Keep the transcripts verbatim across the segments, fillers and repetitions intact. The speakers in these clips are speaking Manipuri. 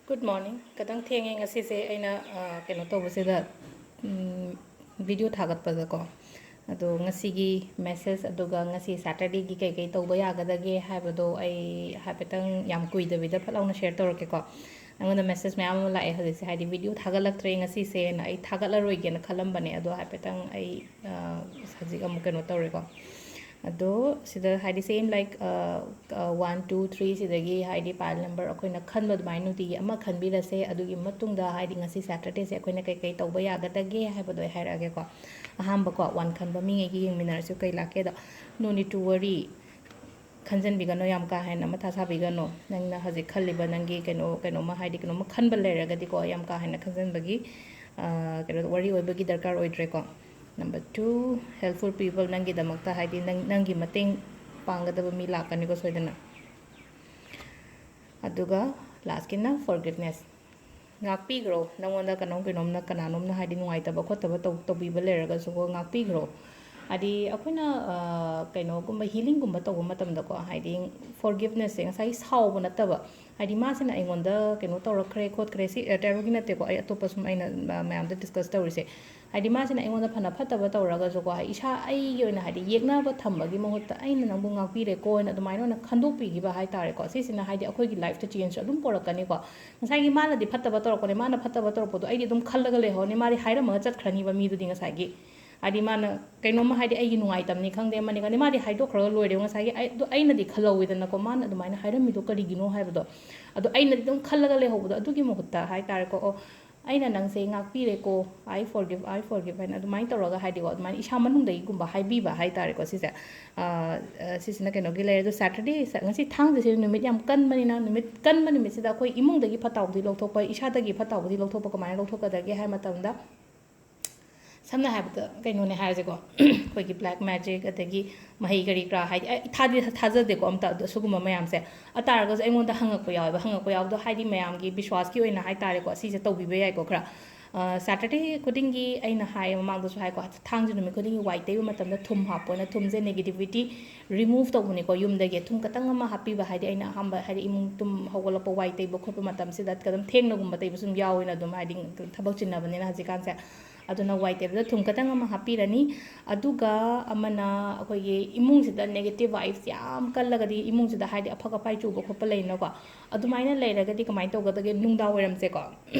Good morning. ꯈꯤꯇꯪ ꯊꯦꯡꯉꯦ ꯉꯁꯤꯁꯦ ꯑꯩꯅ, ꯑ, ꯀꯩꯅꯣ ꯇꯧꯕꯁꯤꯗ, ꯎꯝ, video ꯊꯥꯒꯠꯄꯗꯀꯣ꯫ ꯑꯗꯣ ꯉꯁꯤꯒꯤ message, ꯑꯗꯨꯒ ꯉꯁꯤ Saturdayꯒꯤ ꯀꯩꯀꯩ ꯇꯧꯕ ꯌꯥꯒꯗꯒꯦ ꯍꯥꯏꯕꯗꯣ ꯑꯩ ꯍꯥꯏꯐꯦꯠꯇꯪ ꯌꯥꯝ ꯀꯨꯏꯗꯕꯤꯗ ꯐꯠ ꯂꯥꯎꯅ share ꯇꯧꯔꯛꯀꯦꯀꯣ꯫ ꯑꯩꯉꯣꯟꯗ message ꯃꯌꯥꯝ ꯑꯃ ꯂꯥꯛꯑꯦ ꯍꯧꯖꯤꯛꯁꯦ, ꯍꯥꯏꯗꯤ video ꯊꯥꯒꯠꯂꯛꯇ꯭ꯔꯦ ꯉꯁꯤꯁꯦꯅ꯫ ꯑꯩ ꯊꯥꯒꯠꯂꯔꯣꯏꯒꯦꯅ ꯈꯜꯂꯝꯕꯅꯦ, ꯑꯗꯣ ꯍꯥꯏꯐꯦꯠꯇꯪ ꯑꯩ, ꯑ, ꯍꯧꯖꯤꯛ ꯑꯃꯨꯛ ꯀꯩꯅꯣ ꯇꯧꯔꯦꯀꯣ꯫ ꯑꯗꯣ ꯁꯤꯗ ꯍꯥꯏꯗꯤ same like, ꯑ, ꯑ, one, two, three ꯁꯤꯗꯒꯤ ꯍꯥꯏꯗꯤ pile number ꯑꯩꯈꯣꯏꯅ ꯈꯟꯕ ꯑꯗꯨꯃꯥꯏꯅ ꯅꯨꯡꯇꯤꯒꯤ ꯑꯃ ꯈꯟꯕꯤꯔꯁꯦ꯫ ꯑꯗꯨꯒꯤ ꯃꯇꯨꯡꯗ ꯍꯥꯏꯗꯤ ꯉꯁꯤ Saturdayꯁꯦ ꯑꯩꯈꯣꯏꯅ ꯀꯩꯀꯩ ꯇꯧꯕ ꯌꯥꯒꯗꯒꯦ ꯍꯥꯏꯕꯗꯣ ꯑꯩ ꯍꯥꯏꯔꯛꯑꯒꯦꯀꯣ꯫ ꯑꯍꯥꯟꯕꯀꯣ, one ꯈꯟꯕ ꯃꯤꯉꯩꯒꯤ ꯌꯦꯡꯃꯤꯟꯅꯔꯁꯤ ꯀꯩ ꯂꯥꯛꯀꯦꯗꯣ꯫ No need to worry. ꯈꯟꯖꯟꯕꯤꯒꯅꯨ, ꯌꯥꯝ ꯀꯥ ꯍꯦꯟꯅ ꯃꯊꯥ ꯁꯥꯕꯤꯒꯅꯨ꯫ ꯅꯪꯅ ꯍꯧꯖꯤꯛ ꯈꯜꯂꯤꯕ ꯅꯪꯒꯤ ꯀꯩꯅꯣ, ꯀꯩꯅꯣꯝꯃ ꯍꯥꯏꯗꯤ ꯀꯩꯅꯣꯝꯃ ꯈꯟꯕ ꯂꯩꯔꯒꯗꯤꯀꯣ, ꯌꯥꯝ ꯀꯥ ꯍꯦꯟꯅ ꯈꯟꯖꯟꯕꯒꯤ, ꯑ, ꯀꯩꯅꯣ, worry ꯑꯣꯏꯕꯒꯤ ꯗꯔꯀꯥꯔ ꯑꯣꯏꯗ꯭ꯔꯦꯀꯣ꯫ Number two, helpful people, ꯅꯪꯒꯤꯗꯃꯛꯇ ꯍꯥꯏꯗꯤ ꯅꯪ, ꯅꯪꯒꯤ ꯃꯇꯦꯡ ꯄꯥꯡꯒꯗꯕ ꯃꯤ ꯂꯥꯛꯀꯅꯤꯀꯣ ꯁꯣꯏꯗꯅ꯫ ꯑꯗꯨꯒ lastꯀꯤꯅ forgiveness. ꯉꯥꯛꯄꯤꯈ꯭ꯔꯣ, ꯅꯪꯉꯣꯟꯗ ꯀꯩꯅꯣꯝ ꯀꯩꯅꯣꯝꯅ, ꯀꯅꯥꯅꯣꯝꯅ ꯍꯥꯏꯗꯤ ꯅꯨꯡꯉꯥꯏꯇꯕ ꯈꯣꯠꯇꯕ ꯇꯧ-, ꯇꯧꯕꯤꯕ ꯂꯩꯔꯒꯁꯨꯀꯣ, ꯉꯥꯛꯄꯤꯈ꯭ꯔꯣ꯫ ꯍꯥꯏꯗꯤ ꯑꯩꯈꯣꯏꯅ, ꯑ, ꯀꯩꯅꯣꯒꯨꯝꯕ, healingꯒꯨꯝꯕ ꯇꯧꯕ ꯃꯇꯝꯗꯀꯣ, ꯍꯥꯏꯗꯤ forgivenessꯁꯦ ꯉꯁꯥꯏꯒꯤ ꯁꯥꯎꯕ ꯅꯠꯇꯕ, ꯍꯥꯏꯗꯤ ꯃꯥꯁꯤꯅ ꯑꯩꯉꯣꯟꯗ ꯀꯩꯅꯣ ꯇꯧꯔꯛꯈ꯭ꯔꯦ ꯈꯣꯠꯈ꯭ꯔꯦ, ꯁꯤ, ꯑ, ꯇꯦꯔꯣꯒꯤ ꯅꯠꯇꯦꯀꯣ, ꯑꯩ ꯑꯇꯣꯞꯄ ꯁꯨꯝ ꯑꯩꯅ, ꯑ, ꯃꯌꯥꯝꯗ discuss ꯇꯧꯔꯤꯁꯦ꯫ ꯍꯥꯏꯗꯤ ꯃꯥꯁꯤꯅ ꯑꯩꯉꯣꯟꯗ ꯐꯅ ꯐꯠꯇꯕ ꯇꯧꯔꯒꯁꯨꯀꯣ, ꯏꯁꯥ ꯑꯩꯒꯤ ꯑꯣꯏꯅ ꯍꯥꯏꯗꯤ ꯌꯦꯛꯅꯕ ꯊꯝꯕꯒꯤ ꯃꯍꯨꯠꯇ ꯑꯩꯅ ꯅꯪꯕꯨ ꯉꯥꯛꯄꯤꯔꯦꯀꯣ ꯍꯥꯏꯅ ꯑꯗꯨꯃꯥꯏꯅ ꯑꯣꯏꯅ ꯈꯟꯗꯣꯛꯄꯤꯈꯤꯕ ꯍꯥꯏ ꯇꯥꯔꯦꯀꯣ꯫ ꯁꯤꯁꯤꯅ ꯍꯥꯏꯗꯤ ꯑꯩꯈꯣꯏꯒꯤ lifeꯇ change ꯑꯗꯨꯝ ꯄꯨꯔꯛꯀꯅꯤꯀꯣ꯫ ꯉꯁꯥꯏꯒꯤ ꯃꯥꯅꯗꯤ ꯐꯠꯇꯕ ꯇꯧꯔꯛꯄꯅꯦ, ꯃꯥꯅ ꯐꯠꯇꯕ ꯇꯧꯔꯛꯄꯗꯣ ꯑꯩꯗꯤ ꯑꯗꯨꯝ ꯈꯜꯂꯒ ꯂꯩꯍꯧꯔꯅꯤ, ꯃꯥꯗꯤ ꯍꯥꯏꯔꯝꯃꯒ ꯆꯠꯈ꯭ꯔꯅꯤꯕ ꯃꯤꯗꯨꯗꯤ ꯉꯁꯥꯏꯒꯤ꯫ ꯍꯥꯏꯗꯤ ꯃꯥꯅ ꯀꯩꯅꯣꯝꯃ ꯍꯥꯏꯗꯤ ꯑꯩꯒꯤ ꯅꯨꯡꯉꯥꯏꯇꯕꯅꯤ ꯈꯪꯗꯦ, ꯑꯃꯅꯤ ꯈꯪꯗꯦ, ꯃꯥꯗꯤ ꯍꯥꯏꯗꯣꯛꯈ꯭ꯔꯒ ꯂꯣꯏꯔꯦꯕ ꯉꯁꯥꯏꯒꯤ꯫ ꯑꯩ-, ꯑꯗꯣ ꯑꯩꯅꯗꯤ ꯈꯜꯍꯧꯋꯤꯗꯅꯀꯣ, ꯃꯥꯅ ꯑꯗꯨꯃꯥꯏꯅ ꯍꯥꯏꯔꯝꯃꯤꯗꯣ ꯀꯔꯤꯒꯤꯅꯣ ꯍꯥꯏꯕꯗꯣ꯫ ꯑꯗꯣ ꯑꯩꯅꯗꯤ ꯑꯗꯨꯝ ꯈꯜꯂꯒ ꯂꯩꯍꯧꯕꯗꯣ, ꯑꯗꯨꯒꯤ ꯃꯍꯨꯠꯇ ꯍꯥꯏ ꯇꯥꯔꯦꯀꯣ, "ꯑꯣ, ꯑꯩꯅ ꯅꯪꯁꯦ ꯉꯥꯛꯄꯤꯔꯦꯀꯣ, I forgive, I forgive" ꯍꯥꯏꯅ ꯑꯗꯨꯃꯥꯏꯅ ꯇꯧꯔꯒ ꯍꯥꯏꯗꯤꯀꯣ, ꯑꯗꯨꯃꯥꯏꯅ ꯏꯁꯥ ꯃꯅꯨꯡꯗꯒꯤꯒꯨꯝꯕ ꯍꯥꯏꯕꯤꯕ ꯍꯥꯏ ꯇꯥꯔꯦꯀꯣ ꯁꯤꯁꯦ꯫ ꯑ, ꯑ, ꯁꯤꯁꯤꯅ ꯀꯩꯅꯣꯒꯤ ꯂꯩꯔꯦ꯫ ꯑꯗꯣ Saturday, ꯁ-, ꯉꯁꯤ ꯊꯥꯡꯖꯁꯦ ꯅꯨꯃꯤꯠ ꯌꯥꯝ ꯀꯟꯕꯅꯤꯅ, ꯅꯨꯃꯤꯠ ꯀꯟꯕ ꯅꯨꯃꯤꯠꯁꯤꯗ ꯑꯩꯈꯣꯏ ꯏꯃꯨꯡꯗꯒꯤ ꯐꯠꯇ ꯍꯥꯎꯗꯤ ꯂꯧꯊꯣꯛꯄ, ꯏꯁꯥꯗꯒꯤ ꯐꯠꯇ ꯍꯥꯎꯗꯤ ꯂꯧꯊꯣꯛꯄ ꯀꯃꯥꯏꯅ ꯂꯧꯊꯣꯛꯀꯗꯒꯦ ꯍꯥꯏ ꯃꯇꯝꯗ, ꯁꯝꯅ ꯍꯥꯏꯔꯕꯗ ꯀꯩꯅꯣꯅꯦ ꯍꯥꯏꯔꯁꯦꯀꯣ, ꯑꯩꯈꯣꯏꯒꯤ black magic ꯑꯗꯒꯤ ꯃꯍꯩ ꯀꯔꯤ ꯀꯔꯥ ꯍꯥꯏꯗꯤ ꯑꯩ ꯊꯥꯗꯤ ꯊꯥꯖꯗꯦꯀꯣ ꯑꯝꯇ, ꯑꯗꯣ ꯁꯤꯒꯨꯝꯕ ꯃꯌꯥꯝꯁꯦ꯫ ꯑ ꯇꯥꯔꯒꯁꯨ ꯑꯩꯉꯣꯟꯗ ꯍꯪꯉꯛꯄ ꯌꯥꯎꯋꯦꯕ, ꯍꯪꯉꯛꯄ ꯌꯥꯎꯕꯗꯣ ꯍꯥꯏꯗꯤ ꯃꯌꯥꯝꯒꯤ ꯕꯤꯁ꯭ꯋꯥꯁꯀꯤ ꯑꯣꯏꯅ ꯍꯥꯏ ꯇꯥꯔꯦꯀꯣ, ꯁꯤꯁꯦ ꯇꯧꯕꯤꯕ ꯌꯥꯏꯀꯣ ꯈꯔ꯫ ꯁꯦꯇꯔꯗꯦ ꯈꯨꯗꯤꯡꯒꯤ ꯑꯩꯅ ꯍꯥꯏ, ꯃꯃꯥꯡꯗꯁꯨ ꯍꯥꯏꯀꯣ, ꯊꯥꯡꯖ ꯅꯨꯃꯤꯠ ꯈꯨꯗꯤꯡꯒꯤ ꯋꯥꯏ ꯇꯩꯕ ꯃꯇꯝꯗ ꯊꯨꯝ ꯍꯥꯞꯄꯣꯅ, ꯊꯨꯝꯁꯦ negativity remove ꯇꯧꯕꯅꯤꯀꯣ ꯌꯨꯝꯗꯒꯤ꯫ ꯊꯨꯝ ꯈꯇꯪ ꯑꯃ ꯍꯥꯞꯄꯤꯕ, ꯍꯥꯏꯗꯤ ꯑꯩꯅ ꯑꯍꯥꯟꯕ, ꯍꯥꯏꯗꯤ ꯏꯃꯨꯡ ꯇꯨꯝ ꯍꯧꯒꯠꯂꯛꯄ ꯋꯥꯏ ꯇꯩꯕ ꯈꯣꯠꯄ ꯃꯇꯝꯁꯤꯗ ꯑꯗꯨꯝ ꯊꯦꯡꯅꯒꯨꯝꯕ ꯇꯩꯕꯁꯨ ꯑꯗꯨꯝ ꯌꯥꯎꯋꯦꯅ, ꯑꯗꯨꯝ ꯍꯥꯏꯗꯤ ꯊꯕꯛ ꯆꯤꯟꯅꯕꯅꯤꯅ ꯍꯧꯖꯤꯛꯀꯥꯟꯁꯦ꯫ ꯑꯗꯨꯅ ꯋꯥꯏ ꯇꯩꯕꯗ ꯊꯨꯝ ꯈꯇꯪ ꯑꯃ ꯍꯥꯞꯄꯤꯔꯅꯤ꯫ ꯑꯗꯨꯒ ꯑꯃꯅ, ꯑꯩꯈꯣꯏꯒꯤ ꯏꯃꯨꯡꯁꯤꯗ negative vibes ꯌꯥꯝ ꯀꯜꯂꯒꯗꯤ, ꯏꯃꯨꯡꯁꯤꯗ ꯍꯥꯏꯗꯤ ꯑꯐꯛ ꯑꯐꯥꯏ ꯆꯨꯕ ꯈꯣꯠꯄ ꯂꯩꯅꯀꯣ, ꯑꯗꯨꯃꯥꯏꯅ ꯂꯩꯔꯒꯗꯤ ꯀꯃꯥꯏꯅ ꯇꯧꯒꯗꯒꯦ? ꯅꯨꯡꯗꯥꯡ ꯋꯥꯏꯔꯝꯁꯦꯀꯣ,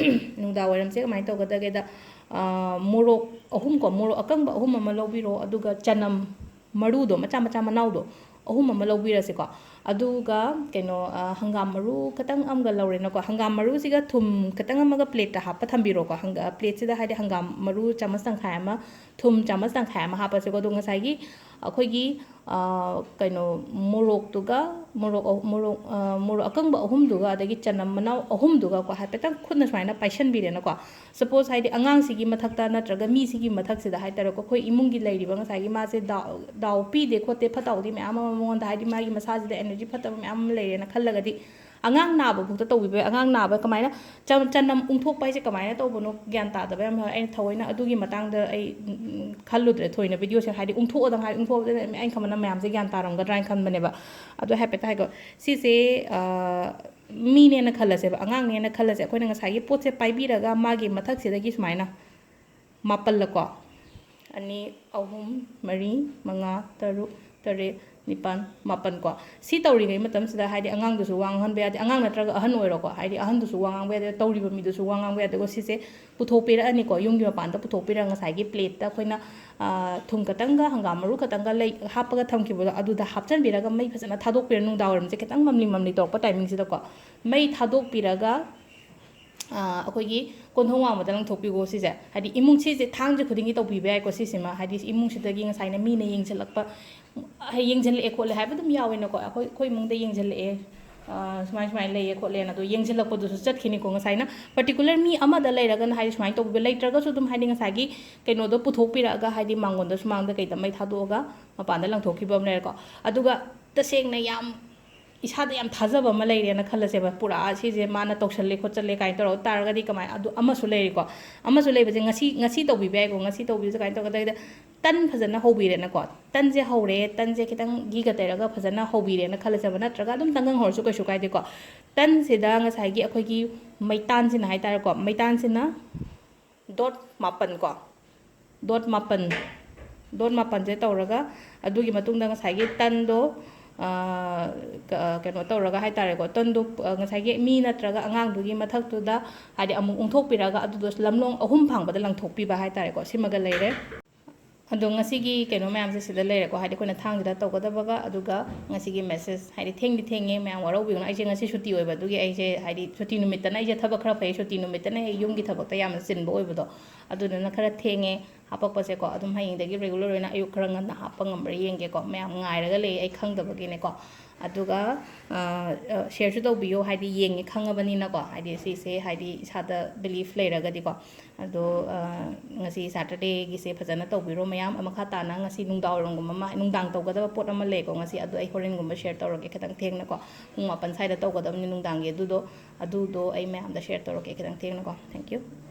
ꯅꯨꯡꯗꯥꯡ ꯋꯥꯏꯔꯝꯁꯦ ꯀꯃꯥꯏꯅ ꯇꯧꯒꯗꯒꯦꯗ, ꯑ, ꯃꯣꯔꯣꯛ ꯑꯍꯨꯝ ꯀꯣ, ꯃꯣꯔꯣꯛ ꯑꯀꯪꯕ ꯑꯍꯨꯝ ꯑꯃ ꯂꯧꯕꯤꯔꯣ, ꯑꯗꯨꯒ ꯆꯅꯝ ꯃꯔꯨꯗꯣ, ꯃꯆꯥ ꯃꯆꯥ ꯃꯅꯥꯎꯗꯣ, ꯑꯍꯨꯝ ꯑꯃ ꯂꯧꯕꯤꯔꯁꯤꯀꯣ꯫ ꯑꯗꯨꯒ ꯀꯩꯅꯣ, ꯑ, ꯍꯪꯒꯥꯝ ꯃꯔꯨ ꯈꯇꯪ ꯑꯃꯒ ꯂꯧꯔꯦꯅꯀꯣ꯫ ꯍꯪꯒꯥꯝ ꯃꯔꯨꯁꯤꯒ ꯊꯨꯝ ꯈꯇꯪ ꯑꯃꯒ ꯄ꯭ꯂꯦꯠꯇ ꯍꯥꯞꯄ ꯊꯝꯕꯤꯔꯣꯀꯣ꯫ ꯍꯪꯒ-, ꯄ꯭ꯂꯦꯠꯁꯤꯗ ꯍꯥꯏꯗꯤ ꯍꯪꯒꯥꯝ ꯃꯔꯨ ꯆꯥꯃꯁ ꯇꯪꯈꯥꯏ ꯑꯃ, ꯊꯨꯝ ꯆꯥꯃꯁ ꯇꯪꯈꯥꯏ ꯑꯃ ꯍꯥꯞꯄꯁꯤꯀꯣ꯫ ꯑꯗꯣ ꯉꯁꯥꯏꯒꯤ ꯑꯩꯈꯣꯏꯒꯤ, ꯑ, ꯀꯩꯅꯣ, ꯃꯣꯔꯣꯛꯇꯨꯒ, ꯃꯣꯔꯣꯛ ꯑꯍꯨ-, ꯃꯣꯔꯣꯛ, ꯑ, ꯃꯣꯔꯣꯛ ꯑꯀꯪꯕ ꯑꯍꯨꯝꯗꯨꯒ, ꯑꯗꯒꯤ ꯆꯅꯝ ꯃꯅꯥꯎ ꯑꯍꯨꯝꯗꯨꯒꯀꯣ, ꯍꯥꯏꯐꯦꯠꯇꯪ ꯈꯨꯠꯅ ꯁꯨꯃꯥꯏꯅ ꯄꯥꯏꯁꯟꯕꯤꯔꯦꯅꯀꯣ꯫ Suppose, ꯍꯥꯏꯗꯤ ꯑꯉꯥꯡꯁꯤꯒꯤ ꯃꯊꯛꯇ ꯅꯠꯇ꯭ꯔꯒ ꯃꯤꯁꯤꯒꯤ ꯃꯊꯛꯁꯤꯗ ꯍꯥꯏꯇꯥꯔꯦꯀꯣ, ꯑꯩꯈꯣꯏ ꯏꯃꯨꯡꯒꯤ ꯂꯩꯔꯤꯕ ꯉꯁꯥꯏꯒꯤ ꯃꯥꯁꯦ ꯗꯥꯎ, ꯗꯥꯎ ꯄꯤꯗꯦ ꯈꯣꯠꯇꯦ, ꯐꯠꯇ ꯍꯥꯎꯗꯤ ꯃꯌꯥꯝ ꯑꯃ ꯃꯉꯣꯟꯗ, ꯍꯥꯏꯗꯤ ꯃꯥꯒꯤ ꯃꯁꯥꯁꯤꯗ energy ꯐꯠꯇꯕ ꯃꯌꯥꯝ ꯑꯃ ꯂꯩꯔꯦꯅ ꯈꯜꯂꯒꯗꯤ, ꯑꯉꯥꯡ ꯅꯥꯕ ꯐꯥꯎꯗ ꯇꯧꯕꯤꯕ ꯌꯥꯏ꯫ ꯑꯉꯥꯡ ꯅꯥꯕ ꯀꯃꯥꯏꯅ, ꯆ-, ꯆꯅꯝ ꯎꯪꯊꯣꯛꯄ ꯍꯥꯏꯁꯦ ꯀꯃꯥꯏꯅ ꯇꯧꯕꯅꯣ ꯒ꯭ꯌꯥꯟ ꯇꯥꯗꯕ ꯌꯥꯝ ꯌꯥꯎꯋꯦ꯫ ꯑꯩꯅ ꯊꯑꯣꯏꯅ ꯑꯗꯨꯒꯤ ꯃꯇꯥꯡꯗ ꯑꯩ, ꯎꯝ, ꯈꯜꯂꯨꯗ꯭ꯔꯦ ꯊꯣꯏꯅ ꯚꯤꯗꯤꯑꯣꯁꯦ, ꯍꯥꯏꯗꯤ ꯎꯪꯊꯣꯛꯑꯗꯪ ꯍꯥꯏꯗꯤ ꯎꯪꯊꯣꯛꯑꯕꯗ ꯑꯩꯅ ꯈꯟꯕꯅ ꯃꯌꯥꯝꯁꯦ ꯒ꯭ꯌꯥꯟ ꯇꯥꯔꯝꯒꯗ꯭ꯔꯥ ꯍꯥꯏꯅ ꯈꯟꯕꯅꯦꯕ꯫ ꯑꯗꯣ ꯍꯥꯏꯐꯦꯠꯇ ꯍꯥꯏꯀꯣ, ꯁꯤꯁꯦ, ꯑ, ꯃꯤꯅꯦꯅ ꯈꯜꯂꯁꯦꯕ, ꯑꯉꯥꯡꯅꯦꯅ ꯈꯜꯂꯁꯦ꯫ ꯑꯩꯈꯣꯏꯅ ꯉꯁꯥꯏꯒꯤ ꯄꯣꯠꯁꯦ ꯄꯥꯏꯕꯤꯔꯒ ꯃꯥꯒꯤ ꯃꯊꯛꯁꯤꯗꯒꯤ ꯁꯨꯃꯥꯏꯅ ꯃꯥꯄꯜꯂꯀꯣ, ꯑꯅꯤ, ꯑꯍꯨꯝ, ꯃꯔꯤ, ꯃꯉꯥ, ꯇꯔꯨꯛ, ꯇꯔꯦꯠ, ꯅꯤꯄꯥꯜ, ꯃꯥꯄꯜ ꯀꯣ꯫ ꯁꯤ ꯇꯧꯔꯤꯉꯩ ꯃꯇꯝꯁꯤꯗ ꯍꯥꯏꯗꯤ ꯑꯉꯥꯡꯗꯨꯁꯨ ꯋꯥ ꯉꯥꯡꯍꯟꯕ ꯌꯥꯗꯦ, ꯑꯉꯥꯡ ꯅꯠꯇ꯭ꯔꯒ ꯑꯍꯟ ꯑꯣꯏꯔꯣꯀꯣ, ꯍꯥꯏꯗꯤ ꯑꯍꯟꯗꯨꯁꯨ ꯋꯥ ꯉꯥꯡꯕ ꯌꯥꯗꯦ, ꯇꯧꯔꯤꯕ ꯃꯤꯗꯨꯁꯨ ꯋꯥ ꯉꯥꯡꯕ ꯌꯥꯗꯦꯀꯣ꯫ ꯁꯤꯁꯦ ꯄꯨꯊꯣꯛꯄꯤꯔꯛꯑꯅꯤꯀꯣ, ꯌꯨꯝꯒꯤ ꯃꯄꯥꯟꯗ ꯄꯨꯊꯣꯛꯄꯤꯔꯒ ꯉꯁꯥꯏꯒꯤ ꯄ꯭ꯂꯦꯠꯇ ꯑꯩꯈꯣꯏꯅ, ꯑ, ꯊꯨꯝ ꯈꯇꯪꯒ ꯍꯪꯒꯥꯝ ꯃꯔꯨ ꯈꯇꯪꯒ ꯂꯩ ꯍꯥꯞꯄꯒ ꯊꯝꯈꯤꯕꯗꯣ ꯑꯗꯨꯗ ꯍꯥꯞꯆꯤꯟꯕꯤꯔꯒ ꯃꯩ ꯐꯖꯅ ꯊꯥꯗꯣꯛꯄꯤꯔ, ꯅꯨꯡꯗꯥꯡ ꯋꯥꯏꯔꯝꯁꯦ ꯈꯤꯇꯪ ꯃꯝꯂꯤ ꯃꯝꯂꯤ ꯇꯧꯔꯛꯄ ꯇꯥꯏꯃꯤꯡꯁꯤꯗꯀꯣ ꯃꯩ ꯊꯥꯗꯣꯛꯄꯤꯔꯒ, ꯑ, ꯑꯩꯈꯣꯏꯒꯤ ꯀꯣꯟꯊꯣꯡ ꯋꯥꯡꯃꯗ ꯂꯪꯊꯣꯛꯄꯤꯈꯣ ꯁꯤꯁꯦ꯫ ꯍꯥꯏꯗꯤ ꯏꯃꯨꯡ ꯁꯤꯁꯦ ꯊꯥꯡꯖ ꯈꯨꯗꯤꯡꯒꯤ ꯇꯧꯕꯤꯕ ꯌꯥꯏꯀꯣ ꯁꯤꯁꯤꯃ꯫ ꯍꯥꯏꯗꯤ ꯏꯃꯨꯡꯁꯤꯗꯒꯤ ꯉꯁꯥꯏꯅ ꯃꯤꯅ ꯌꯦꯡꯁꯤꯜꯂꯛꯄ, ꯍꯩ ꯌꯦꯡꯁꯤꯜꯂꯛꯑꯦ ꯈꯣꯠꯂꯦ ꯍꯥꯏꯕ ꯑꯗꯨꯝ ꯌꯥꯎꯋꯦꯅꯀꯣ꯫ ꯑꯩꯈꯣꯏ, ꯑꯩꯈꯣꯏ ꯏꯃꯨꯡꯗ ꯌꯦꯡꯁꯤꯜꯂꯛꯑꯦ, ꯑ, ꯁꯨꯃꯥꯏ ꯁꯨꯃꯥꯏꯅ ꯂꯩꯌꯦ ꯈꯣꯠꯂꯦꯅ꯫ ꯑꯗꯣ ꯌꯦꯡꯁꯤꯜꯂꯛꯄꯗꯨꯁꯨ ꯆꯠꯈꯤꯅꯤꯀꯣ꯫ ꯉꯁꯥꯏꯅ particular ꯃꯤ ꯑꯃꯗ ꯂꯩꯔꯒꯅ ꯍꯥꯏꯗꯤ ꯁꯨꯃꯥꯏꯅ ꯇꯧꯕꯤꯕ, ꯂꯩꯇ꯭ꯔꯒꯁꯨ ꯑꯗꯨꯝ ꯍꯥꯏꯗꯤ ꯉꯁꯥꯏꯒꯤ ꯀꯩꯅꯣꯗꯣ ꯄꯨꯊꯣꯛꯄꯤꯔꯛꯑꯒ ꯍꯥꯏꯗꯤ ꯃꯥꯡꯒꯣꯟꯗ ꯁꯨꯃꯥꯡꯗ ꯀꯩꯗ ꯃꯩ ꯊꯥꯗꯣꯛꯑꯒ ꯃꯄꯥꯟꯗ ꯂꯪꯊꯣꯛꯈꯤꯕ ꯑꯃ ꯂꯩꯔꯦꯀꯣ꯫ ꯑꯗꯨꯒ ꯇꯁꯦꯡꯅ ꯌꯥꯝ ꯏꯁꯥꯗ ꯌꯥꯝ ꯊꯥꯖꯕ ꯑꯃ ꯂꯩꯔꯦꯅ ꯈꯜꯂꯁꯦꯕ, ꯄꯨꯔꯥ ꯁꯤꯁꯦ ꯃꯥꯅ ꯇꯧꯁꯜꯂꯦ ꯈꯣꯠꯆꯜꯂꯦ ꯀꯥꯏꯅ ꯇꯧꯔꯒ ꯇꯥꯔꯒꯗꯤ ꯀꯃꯥꯏ, ꯑꯗꯨ ꯑꯃꯁꯨ ꯂꯩꯔꯤꯀꯣ꯫ ꯑꯃꯁꯨ ꯂꯩꯕꯁꯦ ꯉꯁꯤ, ꯉꯁꯤ ꯇꯧꯕꯤꯕ ꯌꯥꯏꯀꯣ꯫ ꯉꯁꯤ ꯇꯧꯕꯤꯕꯁꯦ ꯀꯃꯥꯏꯅ ꯇꯧꯒꯗ ꯇꯟ ꯐꯖꯅ ꯍꯧꯕꯤꯔꯦꯅꯀꯣ꯫ ꯇꯟꯁꯦ ꯍꯧꯔꯦ, ꯇꯟꯁꯦ ꯈꯤꯇꯪ ꯘꯤꯒ ꯇꯩꯔꯒ ꯐꯖꯅ ꯍꯧꯕꯤꯔꯦꯅ ꯈꯜꯂꯁꯦꯕ, ꯅꯠꯇ꯭ꯔꯒ ꯑꯗꯨꯝ ꯇꯪꯒꯪ ꯍꯧꯔꯁꯨ ꯀꯩꯁꯨ ꯀꯥꯏꯗꯦꯀꯣ꯫ ꯇꯟꯁꯤꯗ ꯉꯁꯥꯏꯒꯤ ꯑꯩꯈꯣꯏꯒꯤ ꯃꯩꯇꯥꯟꯁꯤꯅ ꯍꯥꯏꯇꯥꯔꯦꯀꯣ, ꯃꯩꯇꯥꯟꯁꯤꯅ ꯗꯣꯠ ꯃꯥꯄꯟ ꯀꯣ, ꯗꯣꯠ ꯃꯥꯄꯟ, ꯗꯣꯠ ꯃꯥꯄꯟꯁꯦ ꯇꯧꯔꯒ, ꯑꯗꯨꯒꯤ ꯃꯇꯨꯡꯗ ꯉꯁꯥꯏꯒꯤ ꯇꯟꯗꯣ, ꯑ, ꯀ-, ꯀꯩꯅꯣ ꯇꯧꯔꯒ ꯍꯥꯏꯇꯥꯔꯦꯀꯣ, ꯇꯟꯗꯣ, ꯑ, ꯉꯁꯥꯏꯒꯤ ꯃꯤ ꯅꯠꯇ꯭ꯔꯒ ꯑꯉꯥꯡꯗꯨꯒꯤ ꯃꯊꯛꯇꯨꯗ ꯍꯥꯏꯗꯤ ꯑꯃꯨꯛ ꯎꯪꯊꯣꯛꯄꯤꯔꯒ ꯑꯗꯨꯗꯣ ꯂꯝꯂꯣꯡ ꯑꯍꯨꯝ ꯐꯥꯡꯕꯗ ꯂꯪꯊꯣꯛꯄꯤꯕ ꯍꯥꯏꯇꯥꯔꯦꯀꯣ꯫ ꯁꯤꯃꯒ ꯂꯩꯔꯦ꯫ ꯑꯗꯣ ꯉꯁꯤꯒꯤ ꯀꯩꯅꯣ ꯃꯌꯥꯝꯁꯦ ꯁꯤꯗ ꯂꯩꯔꯦꯀꯣ, ꯍꯥꯏꯗꯤ ꯑꯩꯈꯣꯏꯅ ꯊꯥꯡꯁꯤꯗ ꯇꯧꯒꯗꯕꯒ, ꯑꯗꯨꯒ ꯉꯁꯤꯒꯤ message, ꯍꯥꯏꯗꯤ ꯊꯦꯡꯗꯤ ꯊꯦꯡꯉꯦ, ꯃꯌꯥꯝ ꯋꯥꯔꯧꯕꯤꯒꯅꯨ꯫ ꯑꯩꯁꯦ ꯉꯁꯤ ꯁꯨꯇꯤ ꯑꯣꯏꯕ, ꯑꯗꯨꯒꯤ ꯑꯩꯁꯦ ꯍꯥꯏꯗꯤ ꯁꯨꯇꯤ ꯅꯨꯃꯤꯠꯇꯅ ꯑꯩꯁꯦ ꯊꯕꯛ ꯈꯔ ꯐꯩ, ꯁꯨꯇꯤ ꯅꯨꯃꯤꯠꯇꯅ ꯍꯦꯛ ꯌꯨꯝꯒꯤ ꯊꯕꯛꯇ ꯌꯥꯝꯅ ꯆꯤꯟꯕ ꯑꯣꯏꯕꯗꯣ, ꯑꯗꯨꯗꯨꯅ ꯈꯔ ꯊꯦꯡꯉꯦ ꯍꯥꯄꯛꯄꯁꯦꯀꯣ꯫ ꯑꯗꯨꯝ ꯍꯌꯦꯡꯗꯒꯤ regular ꯑꯣꯏꯅ ꯑꯌꯨꯛ ꯈꯔ ꯉꯟꯅ ꯍꯥꯞꯄ ꯉꯝꯕ꯭ꯔꯥ ꯌꯦꯡꯒꯦꯀꯣ, ꯃꯌꯥꯝ ꯉꯥꯏꯔꯒ ꯂꯩ ꯑꯩ ꯈꯪꯗꯕꯒꯤꯅꯦꯀꯣ꯫ ꯑꯗꯨꯒ, ꯑ, ꯑ, shareꯁꯨ ꯇꯧꯕꯤꯌꯣ, ꯍꯥꯏꯗꯤ ꯌꯦꯡꯉꯦ ꯈꯪꯉꯕꯅꯤꯅꯀꯣ, ꯍꯥꯏꯗꯤ ꯁꯤꯁꯦ ꯍꯥꯏꯗꯤ ꯏꯁꯥꯗ belief ꯂꯩꯔꯒꯗꯤꯀꯣ꯫ ꯑꯗꯣ, ꯑ, ꯉꯁꯤ Saturdayꯒꯤꯁꯦ ꯐꯖꯅ ꯇꯧꯕꯤꯔꯣ ꯃꯌꯥꯝ꯫ ꯃꯈꯥ ꯇꯥꯅ ꯉꯁꯤ ꯅꯨꯡꯗꯥꯡꯋꯥꯏꯔꯝꯒꯨꯝꯕ ꯑꯃ, ꯅꯨꯡꯗꯥꯡ ꯇꯧꯒꯗꯕ ꯄꯣꯠ ꯑꯃ ꯂꯩꯀꯣ ꯉꯁꯤ, ꯑꯗꯣ ꯑꯩ ꯍꯣꯔꯦꯟꯒꯨꯝꯕ share ꯇꯧꯔꯒꯦ ꯈꯤꯇꯪ ꯊꯦꯡꯅꯀꯣ꯫ ꯄꯨꯡ ꯃꯥꯄꯟ ꯁ꯭ꯋꯥꯏꯗ ꯇꯧꯒꯗꯕꯅꯤ ꯅꯨꯡꯗꯥꯡꯒꯤ, ꯑꯗꯨꯗꯣ, ꯑꯗꯨꯗꯣ ꯑꯩ ꯃꯌꯥꯝꯗ share ꯇꯧꯔꯛꯀꯦ ꯈꯤꯇꯪ ꯊꯦꯡꯅꯀꯣ꯫ Thank you꯫